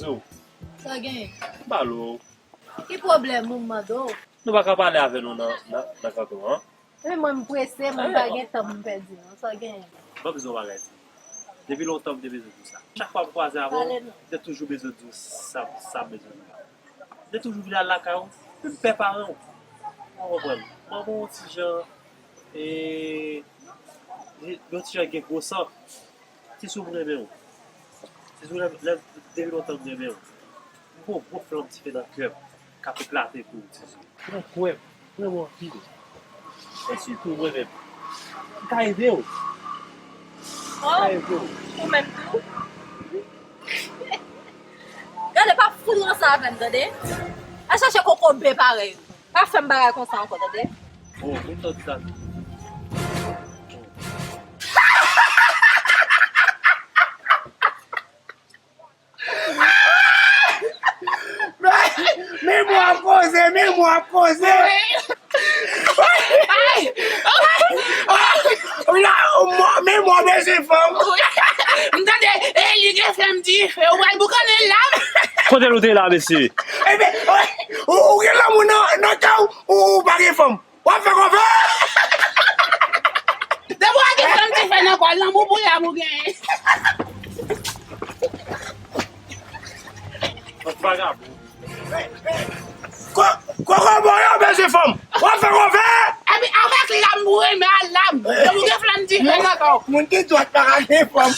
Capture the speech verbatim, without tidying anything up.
Sa w genyen? M pale w. Ki pwoblèm ou, m mande w? Nou pa ka pale avè nou nan, nan, nan kanton an? Epi mwen, m prese, mwen pa gen tan pou m pèdi non. Sa w genyen? Ban m di w yon bagay, Ti. Depi lontan, m te bezwen di w sa. Chak fwa m kwaze avè w, m te toujou bezwen di w sa, sa m bezwen di w la. M te toujou vle al lakay ou, men m pè paran w. Ou konprann? Manman w ti jan, e, li, li yon ti jan gen gwo san. Ti sou m renmen w. Ti sou lè, lè, depi lontan m renmen w. M gon gwo flanm dife nan kè m k ap eklate pou w, Ti sou. Nan kwè m, m renmen w anpil. E sitou mwen menm. M ka ede w. M ka ede w. Ou menm tou? Gade, pa fout ranse avè m, tande? Al chache kokobe parèy ou. Pa fè m bagay konsa ankò, tande? Oh, mwen tande sa. Men mwen ap koze, men mwen ap koze. Men mwen bezwen fanm. M tande, e li gen flanm dife, ou pral boukannen l la. Kote nou te la, mesye? Ebyen, ou, ou gen lanmou nan, nan kè w, ou, ou pa gen fanm. W ap fè kòve! Depi w gen flanm dife nan kò, lanmou pou yam ou genyen. Vagabon. Ko-, kokobo yo bezwen fanm. W ap fè kòve! Epi avèk lam ou renmen a lam. Depi w gen flanm dife nan kò. Moun ki dwat pa ka gen fanm.